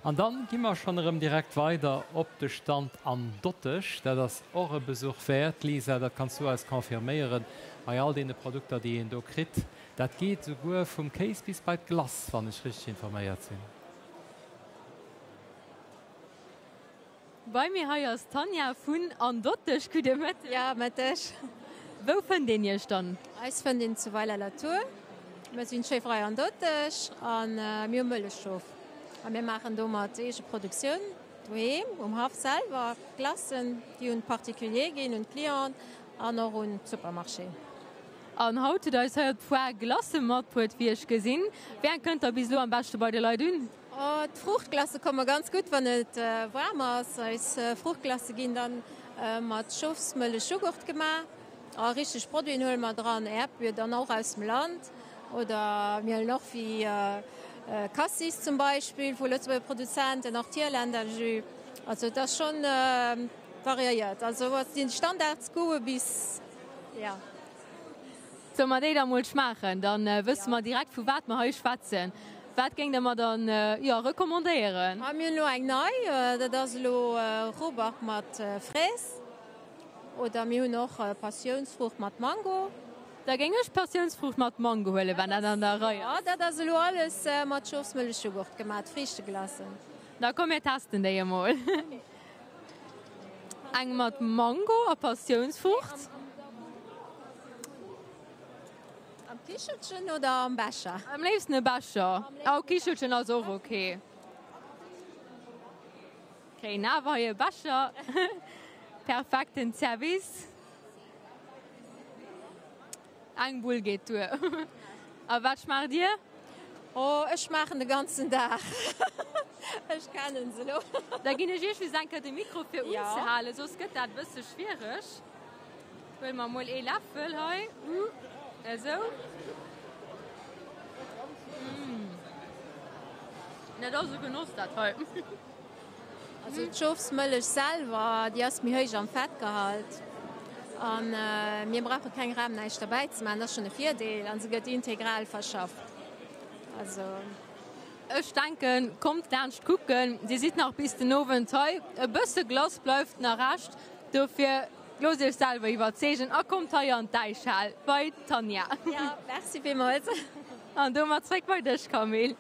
An dann gi mer schonn erëm direkt weider op de Stand an Dottesch. Dat ass och e Besuch wäert, Lisa, dat kanns du eis confirméieren, bei all deene Produkter, déi een do kritt. Dat geet esouguer vum Kéis bis bei d'Glace, wann ech richteg informéiert sinn. Bei mir hei ass d'Tanja vun An Dottesch. Gudde Mëtteg. Ja, Mëtteg. Wou fënnt een Iech dann? Eis fënnt een zu Weiler-la-Tour. Mir sinn d'Schéiferei An Dottesch a mir hu Mëllechschof. A mir maachen domat eege Produktioun doheem um Haff selwer, Glacen, déi un d'Particulier ginn, un d'Clienten an och un d'Supermarchéen. An haut hutt eis hei op d'Foire Glacë matbruet, wéi ech gesinn. Wéi eng kënnt da bis elo am beschte bei de Leit un? D'Fruuchtglacë komme ganz gutt, wann et waarm ass. Eis Fruuchtglacë ginn dann mat Schofsmëllech-Jughurt gemaach. A richteg Produiten huele mer dran, Äerdbier dann och aus dem Land. Oder mir huelen och wéi Cassis zum Beispill vu Lëtzebuerger Produzenten, och d'Hirländerjus. Also et ass schonn variéiert. Also déi Standardsgoûte bis, jo. Solle mer déi da mol schmaachen, dann wësse mer direkt vu wat mer hei schwätzen. Wat géingt der mer dann jo recommandéieren? Ah mir hunn elo eng nei, dat ass elo Rhubarb mat Fraise oder mir hunn och Passiounsfruucht mat Mango. Da géing ech Passiounsfruucht mat Mango huelen, wann dat an der Rei ass. Jo, dat ass elo alles mat Schofsmëllechjoghurt gemaach, Friichteglace. Da komm mir testen déi emol. Eng mat Mango a Passiounsfrucht. Am Kichelchen oder am Becher? Am léifsten e Becher. Oh, Kichelchen ass och ok. Kréien awer hei e Becher. Perfekten Service. Eng Bull geet duer. A wat schmaacht dir? Oh, ech schmaachen de ganzen Dag. Ech kennen se elo. Da ginn ech iech just eng Kéier de Mikro fir unzehalen, soss gëtt dat e bësse schwiereg. Huele mer mol ee Läffel hei. Esou. Dat ass e Genoss dat hei. Also d'Schofsmëllech selwer, déi ass méi héich am Fettgehalt a mir brauche keng Ram, näischt derbäi ze maachen. Dat ass schonn e Virdeel a se gëtt integral verschafft. Also. Ech denken, kommt laanscht kucken, Dir sidd nach bis den Owend hei. E bësse Glace bleift nach Rescht, dofir loosst Iech selwer iwwerzeegen a kommt hei an d'Däichhal bei d'Tanja. Jo, merci villmools. An domat zréck bei dech, Camille.